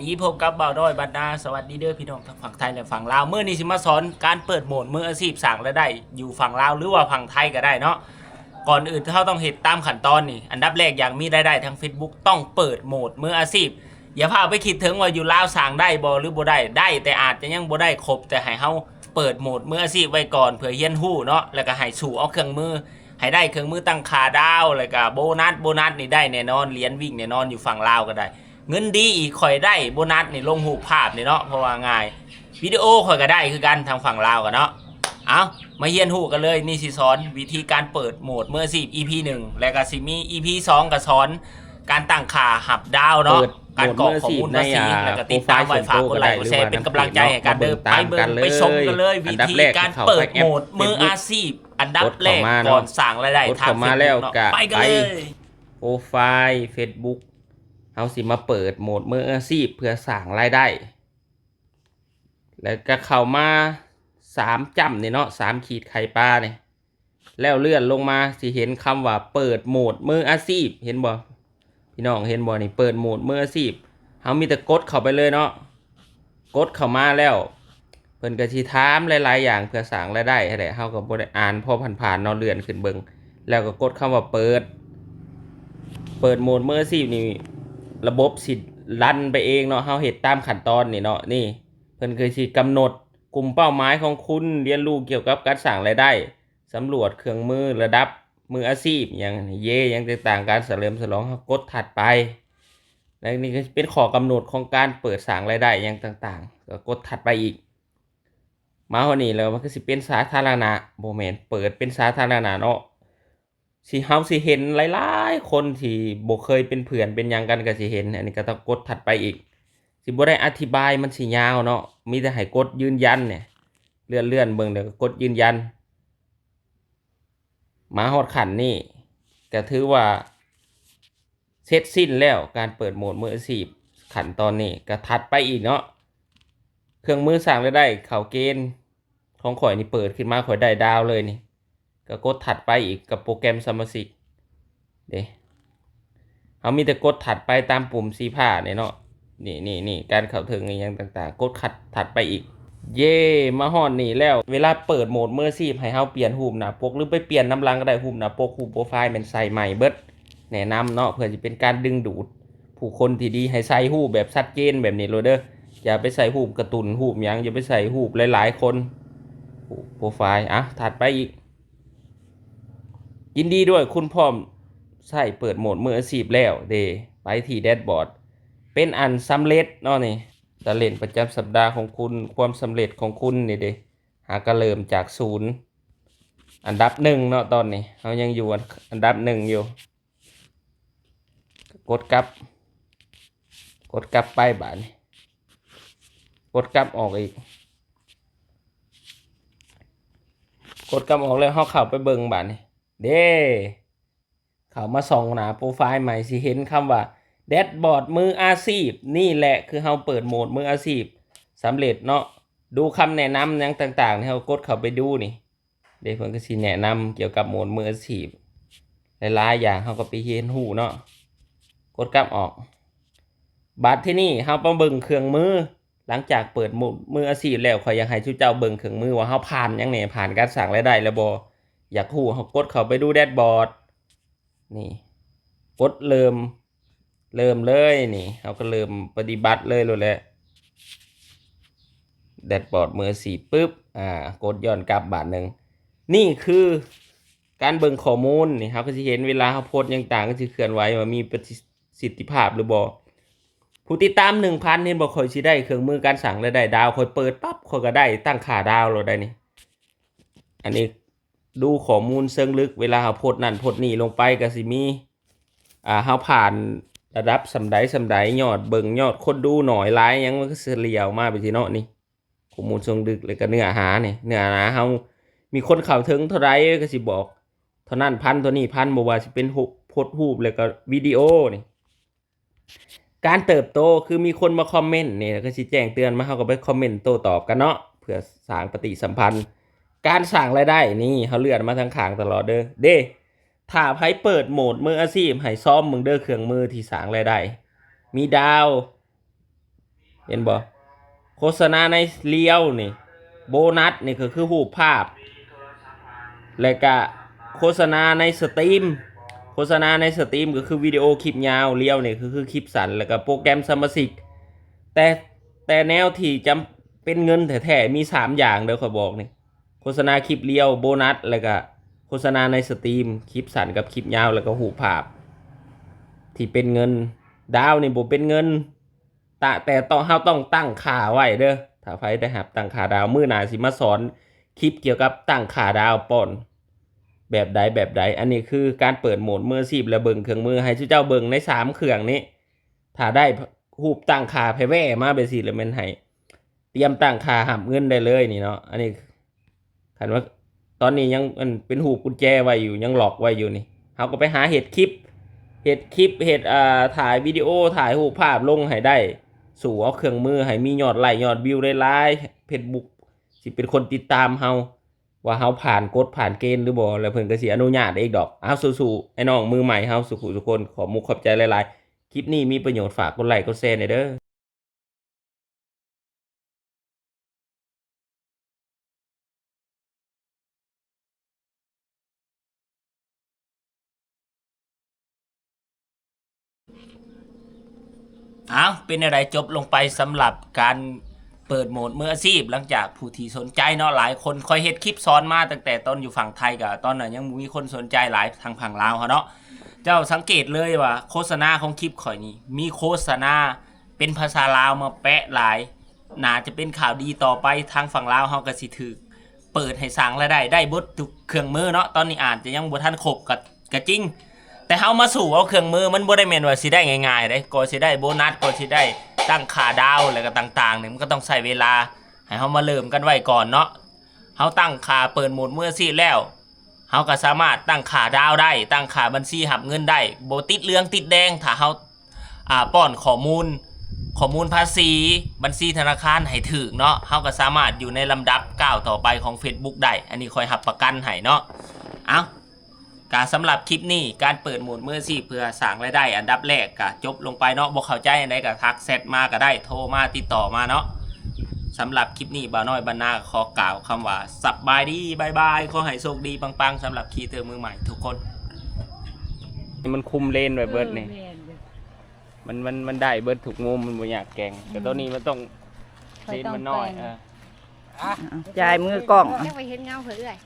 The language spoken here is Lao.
ນີ້ພົບກັບບ່າວນ້ອຍບັນນາ. ສະຫວັດດີເດີພີ່ນ້ອງທັງຝັ່ງໄທ ແລະ ຝັ່ງລາວ. ມື້ນີ້ຊິມາສອນການເປີດໂໝດມືອາຊີບສ້າງລາຍໄດ້ຢູ່ຝັ່ງລາວ ຫຼືວ່າຝັ່ງໄທກໍໄດ້ເນາະ. ກ່ອນອື່ນເຮົາຕ້ອງເຮັດຕາມຂັ້ນຕອນນີ້. ອັນດັບແລກ ຢາກມີລາຍໄດ້ທາງເຟສບຸກ ຕ້ອງເປີດໂໝດມືອາຊີບ. ຢ່າພາວໄປຄິດເຖິງວ່າຢູ່ລາວສ້າງໄດ້ບໍ່ ຫຼືບໍ່ໄດ້, ໄດ້ ແຕ່ອາດຈະຍັງບໍ່ໄດ້ຄົບ, ແຕ່ໃຫ້ເຮົາເປີດໂໝດມືອາຊີບໄວ້ກ່ອນ ເພື່ອຮຽນຮູ້ເນາະ, ແລ້ວກໍໃຫ້ສູ້ເອົາເຄື່ອງມື ໃຫ້ໄດ້ເຄື່ອງມືຕັ້ງຄ່າດາວ ແລ້ວກໍໂບນັດ, ໂບນັດນີ້ໄດ້ແນ່ນອນ, ຫຼຽນວິ້ງແນ່ນອນ ຢູ່ຝັ່ງລາວກໍໄດ້. ເງິນດີອີກ ຂ້ອຍໄດ້ໂບນັດນີ້ລົງຮູບພາບນີ້ເນາະ, ເພາະວ່າງ່າຍ ວິດີໂອຂ້ອຍກໍໄດ້ຄືກັນ ທາງຝັ່ງລາວກໍເນາະ. ເອົາ ມາຮຽນຮູ້ກັນເລີຍ. ນີ້ຊິສອນວິທີການເປີດໂໝດມືອາຊີບ ອີພີໜຶ່ງ ແລ້ວກໍຊິມີ ອີພີສອງ ກໍສອນການຕັ້ງຄ່າຮັບດາວເນາະ, ການກອກຂໍ້ມູນພາສີ ແລ້ວກໍຕິດຕາມໄວ້ ຝາກກົດໄລກົດແຊເປັນກຳລັງໃຈໃຫ້ກັນເດີ. ໄປເບິ່ງໄປຊົມກັນເລີຍ ວິທີການເປີດໂໝດມືອາຊີບ ອັນດັບແລກກ່ອນສ້າງລາຍໄດ້ທາງເຟສບຸກເນາະ. ໄປກັນເລີຍ. ໂປຣໄຟເຟສບຸກ ເຮົາຊິມາເປີດໂໝດມືອາຊີບເພື່ອສ້າງລາຍໄດ້ ແລ້ວກໍເຂົ້າມາສາມຈ້ຳນີ້ເນາະ, ສາມຂີດໄຂ່ປານີ້, ແລ້ວເລື່ອນລົງມາ ຊິເຫັນຄຳວ່າເປີດໂໝດມືອາຊີບ. ເຫັນບໍ່ ພີ່ນ້ອງເຫັນບໍ່ນີ້? ເປີດໂໝດມືອາຊີບ. ເຮົາມີແຕ່ກົດເຂົ້າໄປເລີຍເນາະ. ກົດເຂົ້າມາແລ້ວ ເພິ່ນກໍຊິຖາມຫຼາຍໆຢ່າງເພື່ອສ້າງລາຍໄດ້ຫັ້ນແຫຼະ. ເຮົາກໍບໍ່ໄດ້ອ່ານ, ພໍຜ່ານໆເນາະ, ເລື່ອນຂຶ້ນເບິ່ງ ແລ້ວກໍກົດຄຳວ່າເປີດ. ເປີດໂໝດມືອາຊີບນີ້ ລະບົບຊິຣັນໄປເອງເນາະ, ເຮົາເຮັດຕາມຂັ້ນຕອນນີ້ເນາະ. ນີ້ ເພິ່ນກໍຊິກຳນົດກຸ່ມເປົ້າໝາຍຂອງຄຸນ, ຮຽນຮູ້ກ່ຽວກັບການສ້າງລາຍໄດ້, ສຳຫຼວດເຄື່ອງມືລະດັບມືອາຊີບ ຫຍັງເຢ ຫຍັງຕ່າງໆ, ການສະເຫຼີມສະຫຼອງ. ເຮົາກົດຖັດໄປ. ແລະ ນີ້ກໍເປັນຂໍ້ກຳນົດຂອງການເປີດສ້າງລາຍໄດ້ຫຍັງຕ່າງໆ, ກໍກົດຖັດໄປອີກ. ມາຮອດນີ້ແລ້ວ ມັນກໍຊິເປັນສາທາລະນະ, ບໍ່ແມ່ນ ເປີດເປັນສາທາລະນະເນາະ. ຊິ ເຮົາຊິເຫັນຫຼາຍໆຄົນທີ່ບໍ່ເຄີຍເປັນເພື່ອນເປັນຫຍັງກັນກໍຊິເຫັນ. ອັນນີ້ກໍຕ້ອງກົດຖັດໄປອີກ. ຊິບໍ່ໄດ້ອະທິບາຍ, ມັນຊິຍາວເນາະ, ມີແຕ່ໃຫ້ກົດຢືນຢັນນີ້. ເລື່ອນໆເບິ່ງ ແລ້ວກໍກົດຢືນຢັນ. ມາຮອດຂັ້ນນີ້ກໍຖືວ່າເສັດສິ້ນແລ້ວ ການເປີດໂໝດມືອາຊີບ. ຂັ້ນຕອນນີ້ກໍຖັດໄປອີກເນາະ. ເຄື່ອງມືສ້າງລາຍໄດ້ເຂົ້າເກນຂອງຂ້ອຍນີ້ ເປີດຂຶ້ນມາ ຂ້ອຍໄດ້ດາວເລີຍນີ້. ກໍກົດຖັດໄປອີກກັບໂປຣແກຣມສະມາຊິກເດ້. ເຮົາມີແຕ່ກົດຖັດໄປຕາມປຸ່ມສີຟ້ານີ້ເນາະ. ນີ້ໆໆ ການເຂົ້າເຖິງອີ່ຫຍັງຕ່າງໆ, ກົດຂັດຖັດໄປອີກ. ເຢ້ ມາຮອດນີ້ແລ້ວ. ເວລາເປີດໂໝດມືອາຊີບ ໃຫ້ເຮົາປ່ຽນຮູບໜ້າປົກ ຫຼືໄປປ່ຽນນຳຫຼັງກໍໄດ້. ຮູບໜ້າປົກ, ຮູບໂປຣໄຟລ໌ ແມ່ນໃສ່ໃໝ່ເບິດ. ແນະນຳເນາະ, ເພື່ອຊິເປັນການດຶງດູດຜູ້ຄົນທີ່ດີ, ໃຫ້ໃສ່ຮູບແບບຊັດເຈນແບບນີ້ໂລດເດີ. ຢ່າໄປໃສ່ຮູບກາຕູນ, ຮູບຫຍັງ, ຢ່າໄປໃສ່ຮູບຫຼາຍໆຄົນ. ໂປຣໄຟລ໌ ອ່ະ ຖັດໄປອີກ. ຍິນດີດ້ວຍ, ຄຸນພ້ອມໃຊ້ເປີດໂໝດມືອາຊີບແລ້ວເດ້. ໄປທີ່ແດຊບອດ ເປັນອັນສຳເລັດເນາະນີ້. ຕາເລນປະຈຳສັບດາຂອງຄຸນ, ຄວາມສຳເລັດຂອງຄຸນນີ້ເດ້. ຫາກະເລີ່ມຈາກສູນ ອັນດັບໜຶ່ງເນາະ. ຕອນນີ້ເຮົາຍັງຢູ່ອັນ ອັນດັບໜຶ່ງຢູ່. ກົດກັບ, ກົດກັບໄປບາດນີ້. ກົດກັບອອກອີກ, ກົດກັບອອກແລ້ວ ເຮົາເຂົ້າໄປເບິ່ງບາດນີ້ເດ້. ເຂົ້າມາສ່ອງໜ້າໂປຣໄຟລ໌ໃໝ່ ຊິເຫັນຄຳວ່າແດຊບອດມືອາຊີບ. ນີ້ແຫຼະ ຄືເຮົາເປີດໂໝດມືອາຊີບສຳເລັດເນາະ. ດູຄຳແນະນຳຫຍັງຕ່າງໆນີ້ ເຮົາກົດເຂົ້າໄປດູນີ້ເດ້. ເພິ່ນກໍຊິແນະນຳກ່ຽວກັບໂໝດມືອາຊີບຫຼາຍໆຢ່າງ, ເຮົາກໍໄປຮຽນຮູ້ເນາະ. ກົດກັບອອກ. ບາດທີນີ້ເຮົາມາເບິ່ງເຄື່ອງມື. ຫຼັງຈາກເປີດໂໝດມືອາຊີບແລ້ວ, ຂ້ອຍຢາກໃຫ້ຊຸມເຈົ້າເບິ່ງເຄື່ອງມືວ່າເຮົາຜ່ານຫຍັງແດ່, ຜ່ານການສ້າງລາຍໄດ້ແລ້ວບໍ່? ຢາກຮູ້ ເຮົາກົດເຂົ້າໄປດູແດຊບອດ. ນີ້ ກົດເລີ່ມ, ເລີ່ມເລີຍນີ້, ເຮົາກໍເລີ່ມປະຕິບັດເລີຍໂລດແຫຼະ. ແດຊບອດມືອາຊີບປຶບ, ອ່າ, ກົດຍ້ອນກັບບາດໜຶ່ງ. ນີ້ຄືການເບິ່ງຂໍ້ມູນນີ້, ເຮົາກໍຊິເຫັນເວລາເຮົາໂພສຫຍັງຕ່າງ ກໍຊິເຄື່ອນໄຫວວ່າມີປະສິດທິພາບຫຼືບໍ່. ຜູ້ຕິດຕາມໜຶ່ງພັນ, ເຫັນບໍ່? ຂ້ອຍຊິໄດ້ເຄື່ອງມືການສ້າງລາຍໄດ້ດາວ, ຂ້ອຍເປີດປັບ ຂ້ອຍກໍໄດ້ຕັ້ງຄ່າດາວໂລດໄດ໋ນີ້. ອັນນີ້ ດູຂໍ້ມູນເຊີງເລິກ, ເວລາເຮົາໂພສນັ້ນໂພສນີ້ລົງໄປ ກໍຊິມີ ອ່າ ເຮົາຜ່ານລະດັບສ່ຳໃດສ່ຳໃດ, ຍອດເບິ່ງ, ຍອດຄົນດູໜ້ອຍຫຼາຍຫຍັງ, ມັນກໍສະເລ່ຍອອກມາແບບນີ້ເນາະ. ນີ້ ຂໍ້ມູນເຊີງເລິກ ແລ້ວກໍເນື້ອຫານີ້, ເນື້ອຫາເຮົາມີຄົນເຂົ້າເຖິງເທົ່າໃດ ກໍຊິບອກເທົ່ານັ້ນພັນ, ເທົ່ານີ້ພັນ, ບໍ່ວ່າຊິເປັນໂພສຮູບ ແລ້ວກໍວິດີໂອນີ້. ການເຕີບໂຕ ຄືມີຄົນມາຄອມເມັນນີ້ ແລ້ວກໍຊິແຈ້ງເຕືອນມາ, ເຮົາກໍໄປຄອມເມັນໂຕ້ຕອບກັນເນາະ ເພື່ອສ້າງປະຕິສຳພັນ. ການສ້າງລາຍໄດ້ນີ້ ເຮົາເລື່ອນມາທາງຂ້າງຕະຫຼອດເດີ. ເດ້ ຖ້າໃຜເປີດໂໝດມືອາຊີບ ໃຫ້ຊອມເບິ່ງເດີ ເຄື່ອງມືທີ່ສ້າງລາຍໄດ້ ມີດາວ, ເຫັນບໍ່? ໂຄສະນາໃນ Reel ນີ້ ໂບນັດນີ້ກໍຄືຮູບພາບ ແລະກະໂຄສະນາໃນ Stream ໂຄສະນາໃນ Stream ກໍຄືວິດີໂອຄລິບຍາວ, Reel ນີ້ກໍຄືຄລິບສັ້ນ ແລະກະໂປຣແກຣມສະມາຊິກ. ແຕ່ ແຕ່ແນວທີ່ຈຳເປັນເງິນແທ້ໆ ມີສາມຢ່າງເດີ ຂ້ອຍບອກນີ້. ໂຄສະນາຄລິບ Reel ໂບນັດ ແລ້ວກະໂຄສະນາໃນ Stream ຄລິບສັ້ນກັບຄລິບຍາວ ແລ້ວກະຮູບພາບທີ່ເປັນເງິນ. ດາວນີ້ບໍ່ເປັນເງິນ ຕະ ແຕ່ຕ້ອງ ເຮົາຕ້ອງຕັ້ງຄ່າໄວ້ເດີ. ຖ້າໃຜໄດ້ຮັບຕັ້ງຄ່າດາວ ມື້ໜ້າຊິມາສອນຄລິບກ່ຽວກັບຕັ້ງຄ່າດາວປ້ອນ ແບບໃດແບບໃດ. ອັນນີ້ຄືການເປີດໂໝດມືອາຊີບ ແລະເບິ່ງເຄື່ອງມື ໃຫ້ຊຸເຈົ້າເບິ່ງໃນສາມເຄື່ອງນີ້. ຖ້າໄດ້ຮູບຕັ້ງຄ່າແພແວ່ມາແບບຊີ້ ແລ້ວແມ່ນໃຫ້ຕຽມຕັ້ງຄ່າຮັບເງິນໄດ້ເລີຍນີ້ເນາະ. ອັນນີ້ຄັນວ່າຕອນນີ້ຍັງ ອັນ ເປັນຮູບກຸນແຈໄວ້ຢູ່ ຍັງລັອກໄວ້ຢູ່ນີ້ ເຮົາກໍໄປຫາເຮັດຄລິບ ເຮັດຄລິບ ເຮັດ ອ່າ ຖ່າຍວິດີໂອ ຖ່າຍຮູບພາບລົງໃຫ້ໄດ້ ສູ້ເອົາເຄື່ອງມື ໃຫ້ມີຍອດໄລ້ຍອດວິວຫຼາຍໆ ເຟສບຸກຊິເປັນຄົນຕິດຕາມເຮົາ ວ່າເຮົາຜ່ານກົດຜ່ານເກນຫຼືບໍ່ ແລ້ວເພິ່ນກໍຊິອະນຸຍາດເອງດອກ. ເອົາ ສູ້ໆ ໄອ້ນ້ອງມືໃໝ່ເຮົາ ສຸຂູສຸຄົນ ຂອບມຸກຂອບໃຈຫຼາຍໆ. ຄລິບນີ້ມີປະໂຫຍດ ຝາກກົດໄລ້ກົດແຊແດ່ເດີ. ອ້າວ ເປັນແນວໃດ? ຈົບລົງໄປສຳລັບການເປີດໂໝດມືອາຊີບ ຫຼັງຈາກຜູ້ທີ່ສົນໃຈເນາະ ຫຼາຍຄົນ. ຂ້ອຍເຮັດຄລິບສອນມາຕັ້ງແຕ່ຕອນຢູ່ຝັ່ງໄທ ກໍຕອນນັ້ນຍັງບໍ່ມີຄົນສົນໃຈຫຼາຍທາງຝັ່ງລາວເຮົາເນາະ. ເຈົ້າສັງເກດເລີຍວ່າໂຄສະນາຂອງຄລິບຂ້ອຍນີ້ ມີໂຄສະນາເປັນພາສາລາວມາແປະຫຼາຍ. ໜ້າຈະເປັນຂ່າວດີຕໍ່ໄປ ທາງຝັ່ງລາວເຮົາກໍຊິຖືກ ເປີດໃຫ້ສ້າງລາຍໄດ້ ໄດ້ເບິດທຸກເຄື່ອງມືເນາະ. ຕອນນີ້ອາດຈະຍັງບໍ່ທັນຄົບກໍ ກໍຈິງ ແຕ່ເຮົາມາສູ້ເອົາເຄື່ອງມື ມັນບໍ່ໄດ້ແມ່ນວ່າຊິໄດ້ງ່າຍໆເດ້. ກວ່າຊິໄດ້ໂບນັດ ກວ່າຊິໄດ້ຕັ້ງຄ່າດາວ ແລ້ວກໍຕ່າງໆນີ້ ມັນກໍຕ້ອງໃຊ້ເວລາ. ໃຫ້ເຮົາມາເລີ່ມກັນໄວ້ກ່ອນເນາະ. ເຮົາຕັ້ງຄ່າເປີດໂໝດມືອາຊີບແລ້ວ ເຮົາກໍສາມາດຕັ້ງຄ່າດາວໄດ້ ຕັ້ງຄ່າບັນຊີຮັບເງິນໄດ້ ບໍ່ຕິດເຫຼືອງຕິດແດງ. ຖ້າເຮົາ ອ່າ ປ້ອນຂໍ້ມູນ ຂໍ້ມູນພາສີ ບັນຊີທະນາຄານໃຫ້ຖືກເນາະ ເຮົາກໍສາມາດຢູ່ໃນລຳດັບກ້າວຕໍ່ໄປຂອງເຟສບຸກໄດ້. ອັນນີ້ຂ້ອຍຮັບປະກັນໃຫ້ເນາະ. ເອົ້າ ກະສຳລັບຄລິບນີ້ ການເປີດໂໝດມືອາຊີບເພື່ອສ້າງລາຍໄດ້ ອັນດັບແລກກະຈົບລົງໄປເນາະ. ບໍ່ເຂົ້າໃຈອັນໃດກະທັກແຊັດມາກໍໄດ້ ໂທມາຕິດຕໍ່ມາເນາະ. ສຳລັບຄລິບນີ້ ບ່າວນ້ອຍບັນນາຂໍກ່າວຄຳວ່າ ສະບາຍດີ ບາຍບາຍ. ຂໍໃຫ້ໂຊກດີປັງໆ ສຳລັບຄຣີເອເຕີມືໃໝ່ທຸກຄົນ. ມັນຄຸມເລນໄວ້ເບິດນີ້ ເອີ ແມ່ນຢູ່ ມັນ ມັນ ມັນໄດ້ເບິດທຸກມຸມ ມັນບໍ່ຍາກແກງ. ແຕ່ ອືມ ໂຕນີ້ມັນຕ້ອງ ຂ້ອຍຕ້ອງ ເລນມັນນ້ອຍ ແປງ ເອີ ອ່ະ ຈ່າຍມືກ້ອງ ເຈົ້າໄປເຫັນເງົາເພິ່ນເອື້ອຍ.